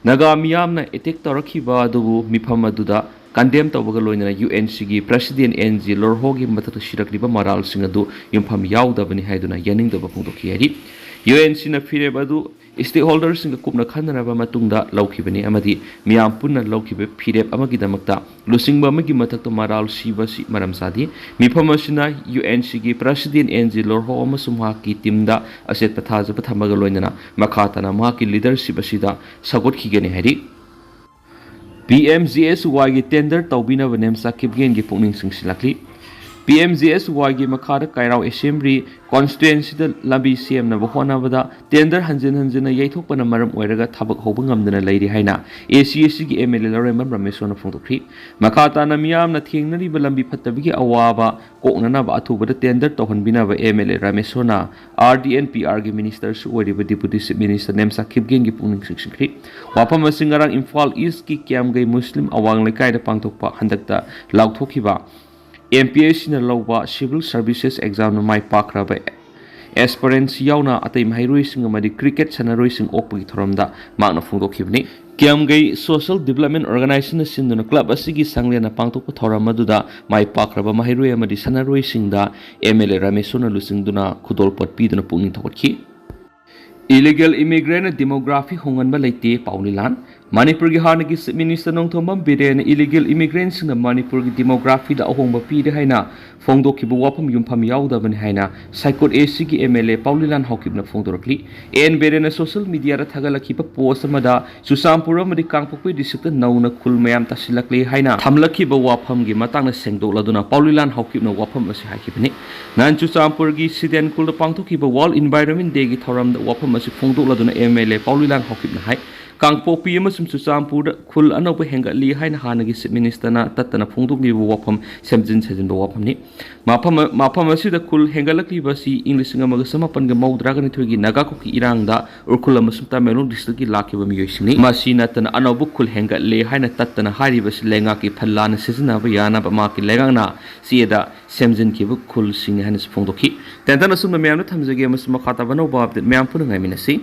ꯅꯥꯒꯥ ꯃꯤꯌꯥꯝꯅ attack ꯇꯧꯔꯛꯈꯤꯕ ꯑꯗꯨꯕꯨ ꯃꯤꯐꯝ ꯑꯗꯨꯗ condemn ꯇꯧꯕꯒ ꯂꯣꯏꯅꯅ ꯌꯨ ꯑꯦꯟ ꯁꯤꯒꯤ president ꯑꯦꯟ ꯖꯤ ꯂꯣꯔꯍꯣꯒꯤ ꯃꯊꯛꯇ ꯁꯤꯔꯛꯂꯤꯕ ꯃꯔꯥꯜꯁꯤꯡ ꯑꯗꯨ ꯌꯨꯝꯐꯝ ꯌꯥꯎꯗꯕꯅꯤ ꯍꯥꯏꯗꯨꯅ ꯌꯥꯅꯤꯡꯗꯕ ꯐꯣꯡꯗꯣꯛꯈꯤ ꯍꯥꯏꯔꯤ꯫ ꯌꯨ ꯑꯦꯟ ꯁꯤꯅ ꯐꯤꯔꯦꯞ ꯑꯗꯨ stakeholderꯁꯤꯡꯒ ꯀꯨꯞꯅ ꯈꯟꯅꯔꯕ ꯃꯇꯨꯡꯗ ꯂꯧꯈꯤꯕꯅꯤ ꯑꯃꯗꯤ ꯃꯤꯌꯥꯝ ꯄꯨꯟꯅ ꯂꯧꯈꯤꯕ ꯐꯤꯔꯦꯞ ꯑꯃꯒꯤꯗꯃꯛꯇ ꯂꯨꯆꯤꯡꯕ ꯑꯃꯒꯤ ꯃꯊꯛꯇ ꯃꯔꯥꯜ ꯁꯤꯕ ꯑꯁꯤ ꯃꯔꯝ ꯆꯥꯗꯦ꯫ ꯃꯤꯐꯝ ꯑꯁꯤꯅ ꯌꯨ ꯑꯦꯟ ꯁꯤꯒꯤ president ꯑꯦꯟ ꯖꯤ ꯂꯣꯔꯍꯣ ꯑꯃꯁꯨꯡ ꯃꯍꯥꯛꯀꯤ teamꯗ ꯑꯆꯦꯠꯄ ꯊꯥꯖꯕ ꯊꯝꯕꯒ ꯂꯣꯏꯅꯅ ꯃꯈꯥ ꯇꯥꯅ ꯃꯍꯥꯛꯀꯤ leadership ꯑꯁꯤꯗ ꯁꯧꯒꯠꯈꯤꯒꯅꯤ ꯍꯥꯏꯔꯤ꯫ ꯄꯤ ꯑꯦꯝ ꯖꯤ ꯑꯦꯁ ꯋꯥꯏꯒꯤ tender ꯇꯧꯕꯤꯅꯕ ꯅꯦꯝꯆꯥ ꯀꯤꯞꯒꯦꯟꯒꯤ ꯄꯨꯛꯅꯤꯡ ꯆꯤꯡꯁꯤꯜꯂꯛꯂꯤ꯫ ꯄꯤ ꯑꯦꯝ ꯖꯤ ꯑꯦꯁ ꯋꯥꯏꯒꯤ ꯃꯈꯥꯗ ꯀꯩꯔꯥꯎ assembly constituencyꯗ ꯂꯝꯕꯤ ꯁꯦꯝꯅꯕ ꯍꯣꯠꯅꯕꯗ tender ꯍꯟꯖꯤꯟ ꯍꯟꯖꯤꯟꯅ ꯌꯩꯊꯣꯛꯄꯅ ꯃꯔꯝ ꯑꯣꯏꯔꯒ ꯊꯕꯛ ꯍꯧꯕ ꯉꯝꯗꯅ ꯂꯩꯔꯤ ꯍꯥꯏꯅ ꯑꯦ ꯁꯤ ꯑꯦꯁ ꯁꯤꯒꯤ ꯑꯦꯝ ꯑꯦꯜ ꯑꯦ ꯂꯧꯔꯦꯝꯕꯝ ꯔꯥꯃꯦꯁꯣꯔꯅ ꯐꯣꯡꯗꯣꯛꯈꯤ꯫ ꯃꯈꯥ ꯇꯥꯅ ꯃꯤꯌꯥꯝꯅ ꯊꯦꯡꯅꯔꯤꯕ ꯂꯝꯕꯤ ꯐꯠꯇꯕꯒꯤ ꯑꯋꯥꯕ ꯀꯣꯛꯅꯅꯕ ꯑꯊꯨꯕꯗ tender ꯇꯧꯍꯟꯕꯤꯅꯕ ꯑꯦꯝ ꯑꯦꯜ ꯑꯦ ꯔꯥꯃꯦꯁꯣꯔꯅ ꯑꯥꯔ ꯗꯤ ꯑꯦꯟ ꯄꯤ ꯑꯥꯔꯒꯤ ministerꯁꯨ ꯑꯣꯏꯔꯤꯕ Deputy Chief Minister ꯅꯦꯝꯆꯥ ꯀꯤꯞꯒꯦꯟꯒꯤ ꯄꯨꯛꯅꯤꯡ ꯆꯤꯡꯁꯤꯟꯈꯤ꯫ ꯋꯥꯐꯝ ꯑꯁꯤ ꯉꯔꯥꯡ ꯏꯝꯐꯥꯜ ꯏꯁꯀꯤ ꯀ꯭ꯌꯥꯝꯒꯩ ꯃꯨꯁꯂꯤꯝ ꯑꯋꯥꯡ ꯂꯩꯀꯥꯏꯗ ꯄꯥꯡꯊꯣꯛꯄ ꯍꯟꯗꯛꯇ ꯂꯥꯎꯊꯣꯛꯈꯤꯕ ꯑꯦꯝ ꯄꯤ ꯑꯦꯁ ꯁꯤꯅ ꯂꯧꯕ civil services examꯗ ꯃꯥꯏ ꯄꯥꯛꯈ꯭ꯔꯕ aspirants ꯌꯥꯎꯅ ꯑꯇꯩ ꯃꯍꯩꯔꯣꯏꯁꯤꯡ ꯑꯃꯗꯤ cricket ꯁꯥꯟꯅꯔꯣꯏꯁꯤꯡ ꯑꯣꯛꯄꯒꯤ ꯊꯧꯔꯝꯗ ꯃꯍꯥꯛꯅ ꯐꯣꯡꯗꯣꯛꯈꯤꯕꯅꯤ꯫ ꯀ꯭ꯌꯥꯝꯒꯩ social development organizationꯅ ꯁꯤꯟꯗꯨꯅ club ꯑꯁꯤꯒꯤ ꯁꯪꯂꯦꯟꯅ ꯄꯥꯡꯊꯣꯛꯄ ꯊꯧꯔꯝ ꯑꯗꯨꯗ ꯃꯥꯏ ꯄꯥꯛꯈ꯭ꯔꯕ ꯃꯍꯩꯔꯣꯏ ꯑꯃꯗꯤ ꯁꯥꯟꯅꯔꯣꯏꯁꯤꯡꯗ ꯑꯦꯝ ꯑꯦꯜ ꯑꯦ ꯔꯥꯃꯦꯁꯣꯔꯅ ꯂꯨꯆꯤꯡꯗꯨꯅ ꯈꯨꯗꯣꯜꯄꯣꯠ ꯄꯤꯗꯨꯅ ꯄꯨꯛꯅꯤꯡ ꯊꯧꯒꯠꯈꯤ꯫ Illegal immigrantꯅ demography ꯍꯣꯡꯍꯟꯕ ꯂꯩꯇꯦ, ꯄꯥꯎ ꯂꯤꯂꯥꯟ꯫ ꯃꯅꯤꯄꯨꯔꯒꯤ ꯍꯥꯟꯅꯒꯤ Chief Minister ꯅꯣꯡꯊꯣꯝꯕꯝ ꯕꯤꯔꯦꯟꯅ illegal immigrantꯁꯤꯡꯅ ꯃꯅꯤꯄꯨꯔꯒꯤ demographyꯗ ꯑꯍꯣꯡꯕ ꯄꯤꯔꯦ ꯍꯥꯏꯅ ꯐꯣꯡꯗꯣꯛꯈꯤꯕ ꯋꯥꯐꯝ ꯌꯨꯝꯐꯝ ꯌꯥꯎꯗꯕꯅꯤ ꯍꯥꯏꯅ ꯁꯥꯏꯀꯣꯠ ꯑꯦꯁꯤꯒꯤ ꯑꯦꯝ ꯑꯦꯜ ꯑꯦ ꯄꯥꯎ ꯂꯤꯂꯥꯟ ꯍꯥꯎꯀꯤꯞꯅ ꯐꯣꯡꯗꯣꯔꯛꯂꯤ꯫ ꯑꯦꯟ ꯕꯤꯔꯦꯟꯅ social mediaꯗ ꯊꯥꯒꯠꯂꯛꯈꯤꯕ post ꯑꯃꯗ ꯆꯨꯔꯆꯥꯟꯄꯨꯔ ꯑꯃꯗꯤ ꯀꯥꯡꯄꯣꯛꯄꯤ districtꯇ ꯅꯧꯅ ꯈꯨꯜ ꯃꯌꯥꯝ ꯇꯥꯁꯤꯜꯂꯛꯂꯦ ꯍꯥꯏꯅ ꯊꯝꯂꯛꯈꯤꯕ ꯋꯥꯐꯝꯒꯤ ꯃꯇꯥꯡꯗ ꯁꯦꯡꯗꯣꯛꯂꯗꯨꯅ ꯄꯥꯎ ꯂꯤꯂꯥꯟ ꯍꯥꯎꯀꯤꯞꯅ ꯋꯥꯐꯝ ꯑꯁꯤ ꯍꯥꯏꯈꯤꯕꯅꯤ꯫ ꯅꯍꯥꯟ ꯆꯨꯔꯆꯥꯟꯄꯨꯔꯒꯤ ꯁꯤꯗꯦꯟ ꯈꯨꯜꯗ ꯄꯥꯡꯊꯣꯛꯈꯤꯕ World Environment Dayꯒꯤ ꯊꯧꯔꯝꯗ ꯋꯥꯐꯝ ꯑꯁꯤ ꯐꯣꯡꯗꯣꯛꯂꯗꯨꯅ ꯑꯦꯝ ꯑꯦꯜ ꯑꯦ ꯄꯥꯎ ꯂꯤꯂꯥꯟ ꯍꯥꯎꯀꯤꯞꯅ ꯍꯥꯏ, ꯀꯥꯡꯄꯣꯛꯄꯤ ꯑꯃꯁꯨꯡ ꯆꯨꯔꯆꯥꯟꯄꯨꯔꯗ ꯈꯨꯜ ꯑꯅꯧꯕ ꯍꯦꯟꯒꯠꯂꯤ ꯍꯥꯏꯅ ꯍꯥꯟꯅꯒꯤ Chief Ministerꯅ ꯇꯠꯇꯅ ꯐꯣꯡꯗꯣꯛꯂꯤꯕ ꯋꯥꯐꯝ ꯁꯦꯝꯖꯤꯟ ꯁꯥꯖꯤꯟꯕ ꯋꯥꯐꯝꯅꯤ꯫ ꯃꯐꯝ, ꯃꯐꯝ ꯑꯁꯤꯗ ꯈꯨꯜ ꯍꯦꯟꯒꯠꯂꯛꯂꯤꯕ ꯑꯁꯤ ꯏꯪ ꯂꯤꯁꯤꯡ ꯑꯃꯒ ꯆꯃꯥꯄꯟꯒ ꯃꯧꯗ꯭ꯔꯥꯒ ꯅꯤꯊꯣꯏꯒꯤ ꯅꯥꯒꯥ ꯀꯨꯀꯤ ꯏꯔꯥꯡꯗ ꯎꯈ꯭ꯔꯨꯜ ꯑꯃꯁꯨꯡ ꯇꯃꯦꯡꯂꯣꯡ districtꯀꯤ ꯂꯥꯛꯈꯤꯕ ꯃꯤꯑꯣꯏꯁꯤꯡꯅꯤ꯫ ꯃꯁꯤ ꯅꯠꯇꯅ ꯑꯅꯧꯕ ꯈꯨꯜ ꯍꯦꯟꯒꯠꯂꯦ ꯍꯥꯏꯅ ꯇꯠꯇꯅ ꯍꯥꯏꯔꯤꯕꯁꯤ ꯂꯩꯉꯥꯛꯀꯤ ꯐꯜ ꯂꯥꯟꯅ ꯁꯤꯖꯤꯟꯅꯕ ꯌꯥꯅꯕ ꯃꯍꯥꯛꯀꯤ ꯂꯩꯉꯥꯛꯅ ꯆꯦꯗ ꯁꯦꯝꯖꯤꯟꯈꯤꯕ ꯈꯨꯜꯁꯤꯡꯅꯤ ꯍꯥꯏꯅꯁꯨ ꯐꯣꯡꯗꯣꯛꯈꯤ꯫ ꯇꯦꯟꯇꯛꯅ ꯑꯁꯨꯝꯅ ꯃꯌꯥꯝꯗ ꯊꯝꯖꯒꯦ, ꯑꯃꯁꯨꯡ ꯃꯈꯥ ꯇꯥꯕ ꯑꯅꯧꯕ update ꯃꯌꯥꯝ ꯄꯨꯟꯅ ꯉꯥꯏꯃꯤꯟꯅꯁꯤ꯫